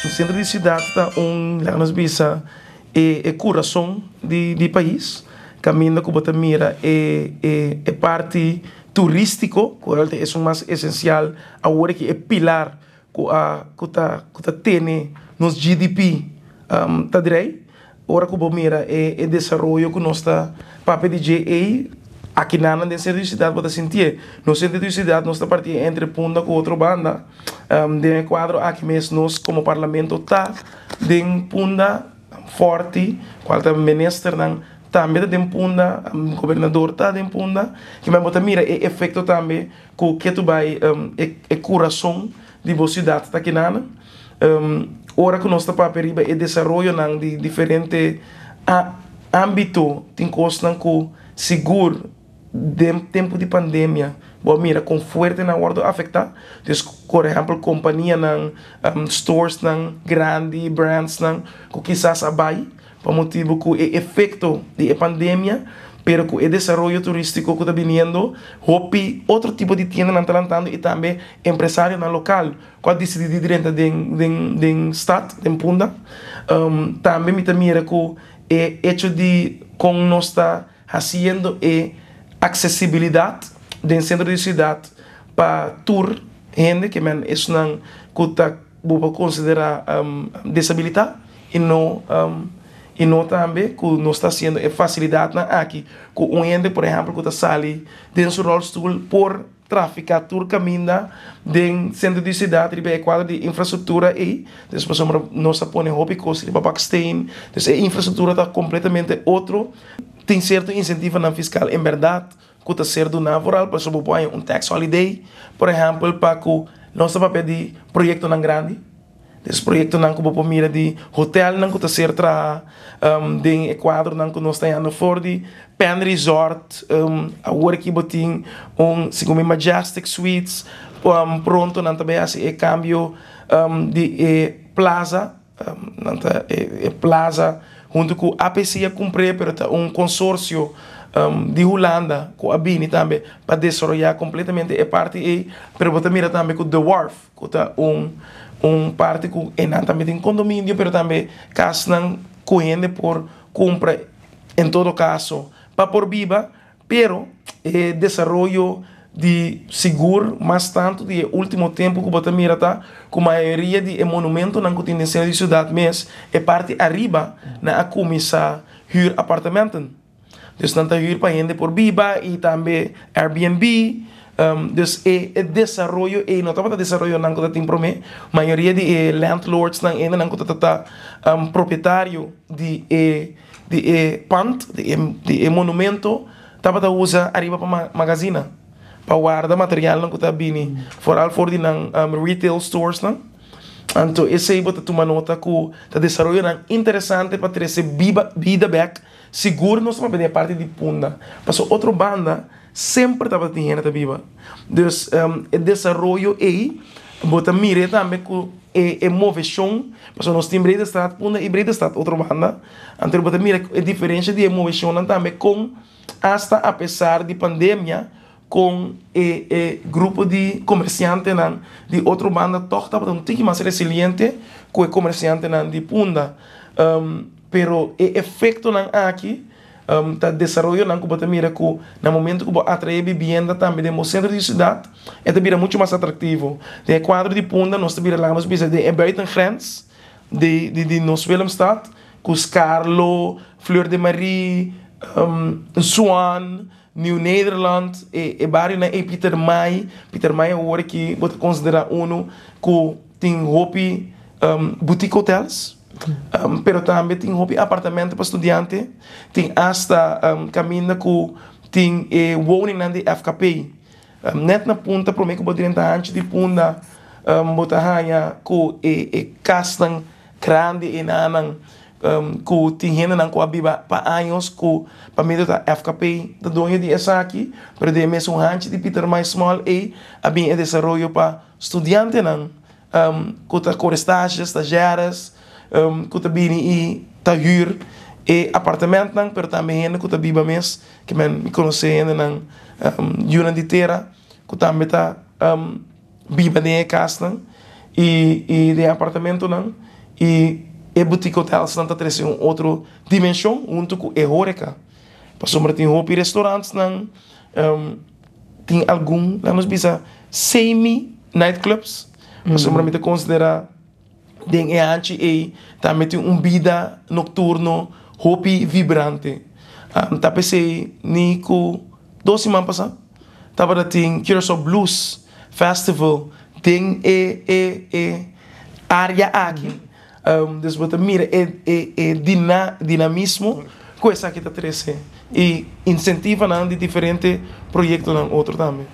Sentro di siudat ta un, laga nos bisa, e e kurason di di pais, kaminda ku bo ta mira e e e parti turístiko, ku ta esun mas esensial awor aki, e pilar ku a ku ta ku ta tene nos GDP ta drei. Ora ku bo mira e e desaroyo ku nos ta papia di dje ei, akinanan den sentro di siudat bo ta sintié. Nos sentro di siudat nos ta partié entre Punda ku otro banda. Den e kuadro aki mes nos komo parlamento ta den Punda Forti, kual ta ministernan tambe ta den Punda, gobernador ta den Punda. Kimen bo ta mira e efekto tambe ku ketu bai e kurason di bo siudat ta kinanan. Ora ku nos ta papia riba e desaroyonan di diferente ámbito tin kosnan ku sigur den tempu di pandemia bo a mira kon fuerte nan a wòrdu afektá. Dus por ehèmpel kompanianan, storesnan grandi, brandsnan ku kisas a bai pa motibu ku e efekto di e pandemia, pero ku e desaroyo turístiko ku ta biniendo hopi otro tipo di tiendanan ta lantando i tambe empresarionan lokal ku a disidí di drenta den den den stat, den Punda. Tambe mi ta mira ku e echo di kon nos ta Hasiendo e aksesibilidat den sentro di siudat pa tur hende, ke men esnan ku ta bo por konsiderá desabilitá i no i no tambe ku nos ta hasiendo e fasilidatnan aki ku un hende por ehèmpel ku ta sali den su ròlstul por Trafica tur caminda den centro di ciudad riba e cuadro di infrastructura ey, dus pasobra nos a pone hopi cos riba baksteen, dus e infrastructura ta completamente otro. Tin cierto incentivonan fiscal en berdad cu ta ser duna vooral pasobra bo por haña un tax holiday, por ehempel pa cu nos ta papia di proyectonan grandi. Des proyektonan ku bo por mira di hotelnan ku ta ser traha den e kuadronan ku nos ta yanda for di Pen Resort, awor aki bo tin un segun mi Majestic Suites, pronto nan ta bai hasi e kambio di e plaza, nan ta e plaza huntu ku APC a kumpr'é pero ta un konsorsio di Hulanda ku a bini tambe pa desaroyá kompletamente e parti ei, pero bo ta mira tambe ku The Wharf. Ku ta un un parti ku einan tambe tin kondominio pero tambe kasnan ku hende por kumpra en todo kaso pa por biba, pero e desaroyo di sigur mas tantu di e ultimo tempu ku bo ta mira ta ku mayoria di e monumentonan ku tin den sentro di siudat mes e parti ariba nan a kuminsá hür apartamenten. Dus nan ta hür pa hende por biba i tambe Airbnb. Dus e e desaroyo ei no tabata desaroyonan ku ta tin promé. Mayoria di e landlordsnan, hendenan ku ta ta propietario di e di e pand, di e di e monumento, tabata usa ariba pa magazina, pa warda materialnan ku ta bini foral for di nan retail storesnan. Anto esei bo ta tuma nota ku ta desaroyonan interesante pa trese biba bida bèk. Sigur nos tabata den e parti di Punda, pasobra otro banda semper tabata tin hende ta biba. Dus e desaroyo ei bo ta mir'é tambe ku e e moveshon, pasobra nos tin Breedestraat Punda i Breedestraat otro banda, anto bo ta mira e diferensha di e moveshonnan tambe kon asta apesar di pandemia kon e e grupo di komersiantenan di otro banda tòg tabata un tiki mas resiliente ku e komersiantenan di Punda. Pero e efektonan aki ta desaroyonan ku bo ta mira ku na momento ku bo atraé bibienda tambe den bo sentro di siudat e ta bira muchu mas atraktivo. Den e kuadro di Punda nos ta bira laga nos bisa den e buitengrens di di nos Willemstad ku Skarlo, Fleur de Marie, Swan, Nieuw Nederland, e e barionan ei Pietermaai, Pietermaai awor aki bo ta konsiderá unu ku tin hopi boutique hotels. Pero tambe tin hopi apartamento pa studiante, tin asta kaminda ku tin e woningnan di FKP. Nèt na punta promé ku bo drenta hanchi di Punda bo ta haña ku e e kasnan grandi enanan ku tin hendenan ku a biba pa años ku pa medio ta FKP ta doño di esaki, pero den e mesun hanchi di Pietermaai Small ei a bin e desaroyo pa studiantenan. Ku ta kore stasje, stazjères, ku ta bini i ta hür e apartamentnan, pero tambe hende ku ta biba mes, ke men mi konosé hendenan yunan di tera ku tambe ta biba den e kasnan i den e apartamentonan. I e boutique hotelsnan ta trese un otro dimenshon huntu ku e horeca. Pasobra tin hopi restaurantnan, tin algun, laga nos bisa, semi nightclubs. Pasobra mi ta konsiderá den e hanchi ei tambe tin un bida nokturno hopi vibrante. Ta p'esei ni ku dos siman pasá tabata tin Curaçao Blues Festival den e e e área aki. Dus bo ta mira e e e dina dinamismo ku esaki ta trese i insentivanan di diferente proyektonan otro tambe.